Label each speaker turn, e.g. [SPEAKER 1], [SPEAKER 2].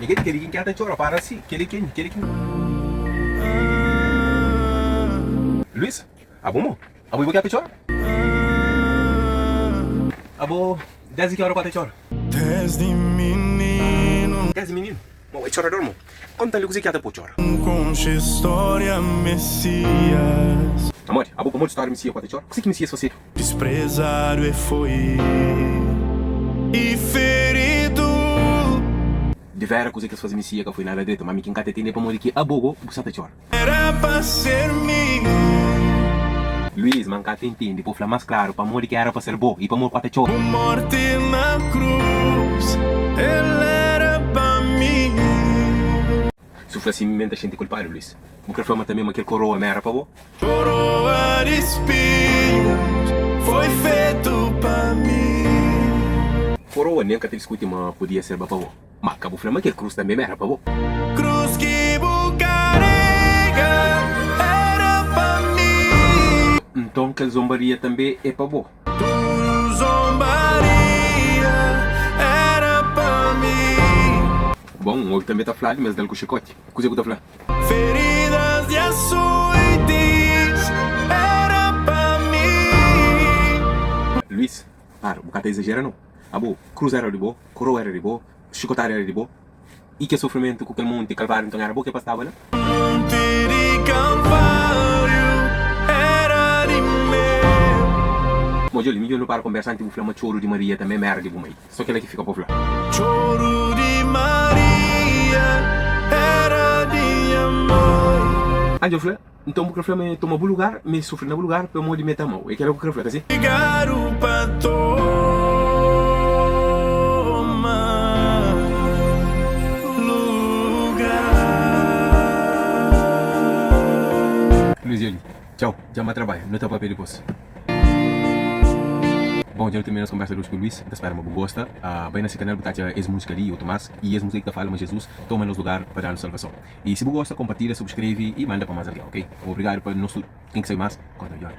[SPEAKER 1] E kel kel ki ta txora para si kel ki kel ki Luis, abo mo? Abo i bo ki ta txora? Abo desdi ki ora ku ta txora?
[SPEAKER 2] Desdi mininu.
[SPEAKER 1] Desdi mininu? Mo e txorador mo? Konta-m li kuzê ki ta pô txora.
[SPEAKER 2] N konxe stória Mesias.
[SPEAKER 1] Pamodi? Abo pamodi stória Mesias ku ta txora? Kuzê ki Mesias fasedu?
[SPEAKER 2] Disprezadu e foi e feridu.
[SPEAKER 1] Di vera kuzê ki es faze Mesias ka foi nada dretu, má mi ki N ka ta tende pamodi ki abo go bu sa ta txora.
[SPEAKER 2] Era pa ser mi.
[SPEAKER 1] Luís, ma N ka ta intende. Bo fla más klaru pamodi ki éra pa ser bo i pamodi ku a ta txora.
[SPEAKER 2] Bu morti na krus, el éra pa mi.
[SPEAKER 1] Si bu fla si, mi N ta xinti kulpadu, Luís. Bu kre fla ma tanbê ma kel koroa ma éra pa bo?
[SPEAKER 2] Koroa di spinhus foi fetu pa mi.
[SPEAKER 1] Koroa nen ka ta diskuti ma podia serba pa bo. Má ka bu fla ma kel krus tanbê éra pa bo.
[SPEAKER 2] Krus ki bu karega éra pa mi.
[SPEAKER 1] Nton kel zonbaria tanbê é pa bo.
[SPEAKER 2] Tudu zonbaria éra pa mi.
[SPEAKER 1] Bon, N obi tanbê ta fladu ma es da-l ku xikóti. Kuzê ku ta fla?
[SPEAKER 2] Feridas di asoitis éra pa mi.
[SPEAKER 1] Luis, Para, bu ka ta izajera nau. Abo, krus éra di bo, koroa éra di bo, xikotadu éra di bo, i kel sufrimentu ku kel monti Kalváriu nton éra bo ki pa staba la?
[SPEAKER 2] Monti di Kalváriu éra di meu.
[SPEAKER 1] Mo djoli, midjor nu para konbersa anti bu fla ma txoru di Maria tanbe ma éra di bu mai. So kela ki fika pa fla.
[SPEAKER 2] Txoru di Maria éra di nha mai.
[SPEAKER 1] Anju fla. Nton bu kre fla ma e toma bu lugar, ma e sufri na bu lugar pamodi ma e ta ama-u. É kela ku kre fla, ka si?
[SPEAKER 2] Obrigadu pa toma lugar.
[SPEAKER 1] Luiz Eli, Txau, dja N ba trabadja, nu ta papia dipôs. Bon, dja nu tirmina nos konbersa di oji ku Luiz. N ta spera ma bu gosta. Bai na se kanal bu ta atxa es múzika li i otu más. I es múzika li ki ta fala ma Jezus toma nos lugar pa da-nu salvason. I si bu gosta, kompartilha, subskreve i manda pa mas algen, ok? Obrigadu pa nos tudu. Ken ki sabe mas, konta midjor.